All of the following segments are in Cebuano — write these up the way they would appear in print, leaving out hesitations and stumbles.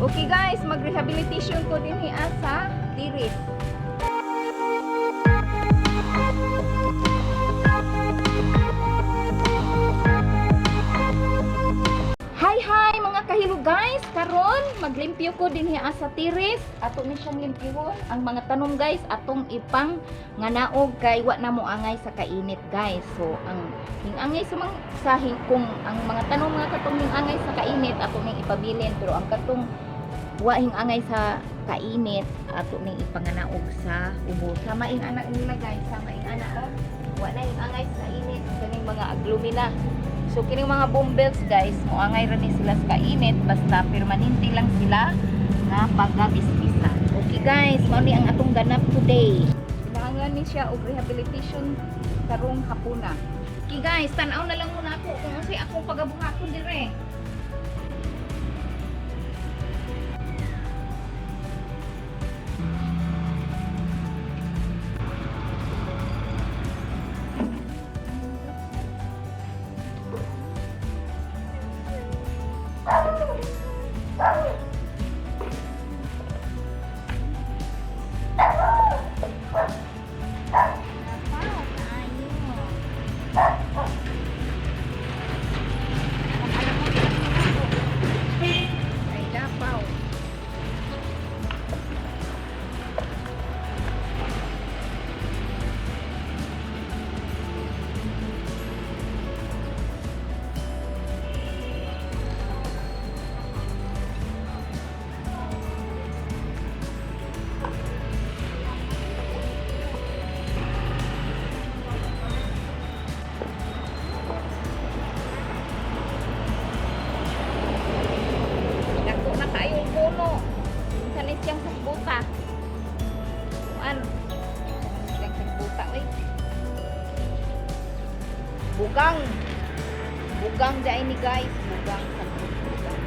Okay guys, mag-rehabilitation ko dinhi sa terrace. Hi hi mga kahilo guys, karon maglimpyo ko dinhi sa terrace. Ato ni siyang limpyuhon ang mga tanom guys, atong ipang nganaog kay wa na mo angay sa kainit guys. So ang hingangay sa mga sa hing, kung ang mga tanom nga katong hingangay sa kainit, ato ning ipabilin, pero ang katong wa hingangay sa kainit, ato ning ipanganaog sa ubo. Sama ing anak nila guys, sama ing anak oh. Wa na hingangay sa init kaning mga aglumina. So kining mga bombels guys, moangay ra ni sila sa kainit basta permanente lang sila nga pagabisbisan. Okay guys, mao ni ang atong ganap today. Kinahanglan ni siya og rehabilitation karong hapuna. Okay guys, tan-aw na lang muna ako kung unsay akong pagabuhaton dire. Wow, kaayo. Ay, lapaw. Dako na kaayong puno. Unsa ni siyang sagbuta? Kuan. Siyang sagbuta oy. Bugang. Bugang dai ni guys, bugang sagbot bugang.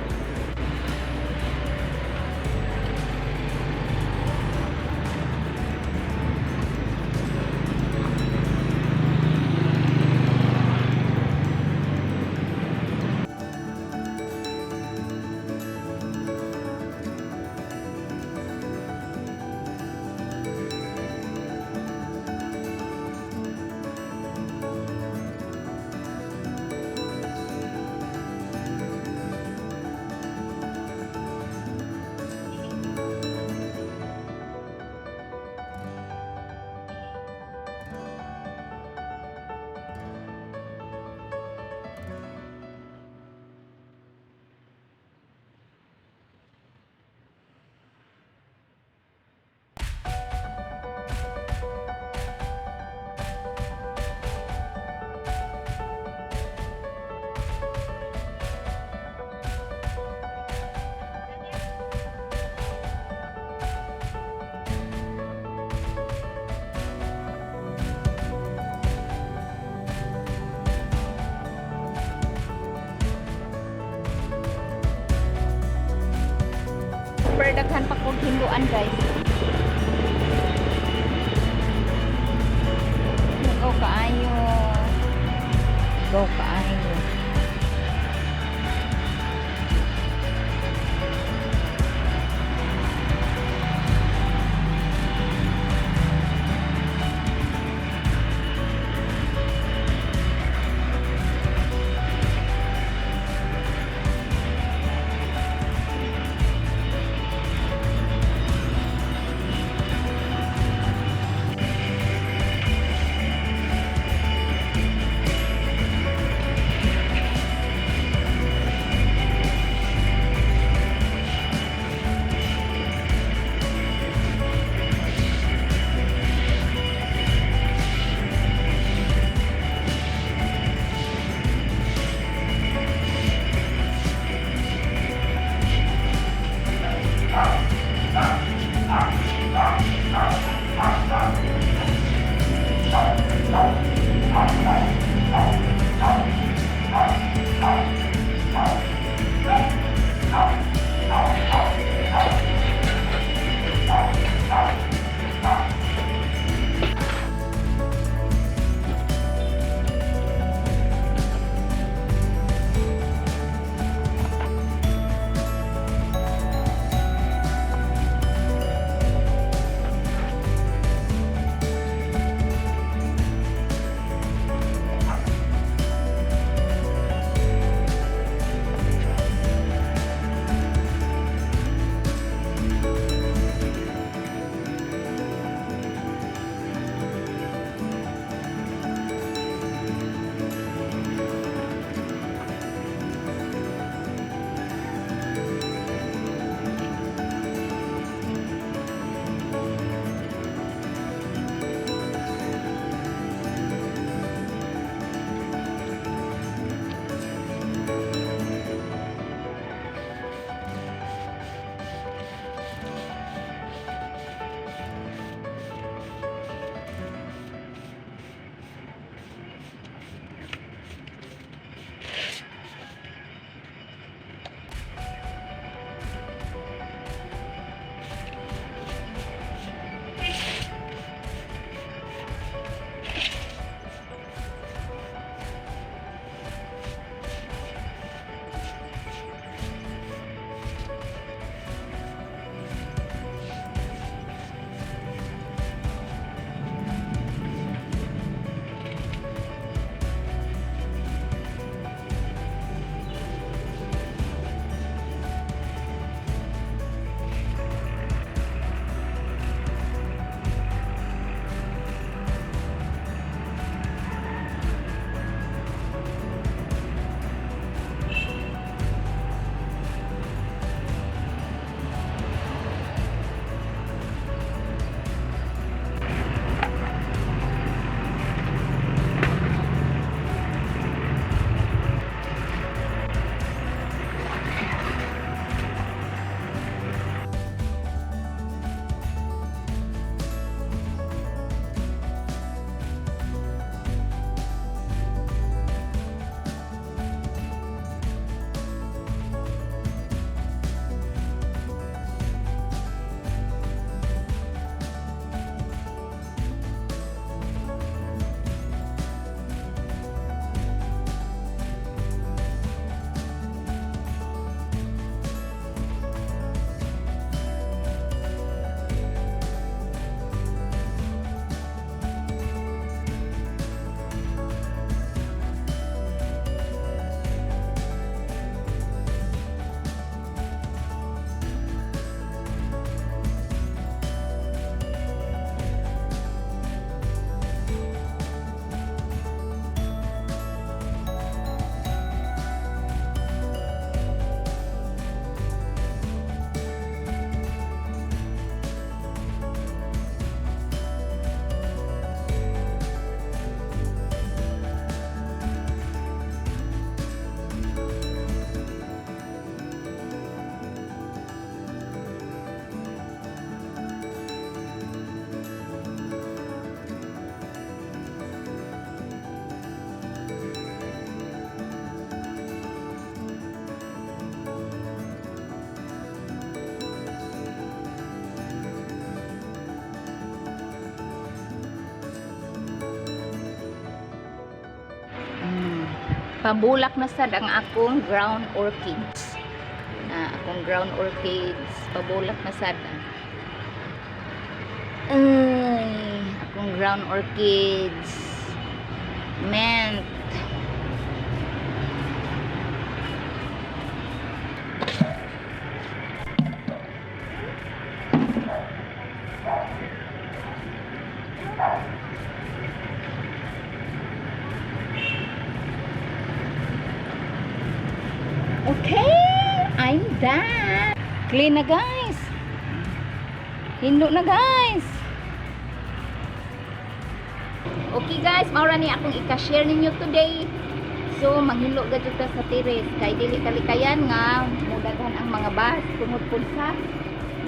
Super daghan pa kog hinluan guys. Go kaayo. Go kaayo. Pabulak na sad ang akong ground orchids. Na akong ground orchids, pabulak na sad. Ay, akong ground orchids. Mint. Okay, I'm done. Clean na, guys. Hinlo na, guys. Okay guys, mao ra ni akong ika-share ninyo today. So manghinlo gud ta sa terrace kay dili kalikayan nga mudaghan ang mga bus tungod pud sa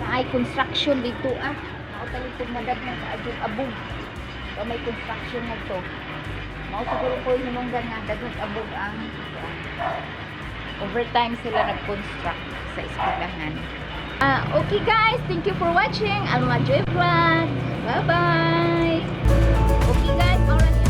naay construction dito ah. Mao talikod madaghan sa adjong abog. So, may construction na to. Mao siguro po hinungdan nga daghang abog ang overtime sila nag-construct sa eskwelahan. Ah, okay guys, thank you for watching. Alma Joy Vlog. Bye-bye. Okay guys, mao ra ni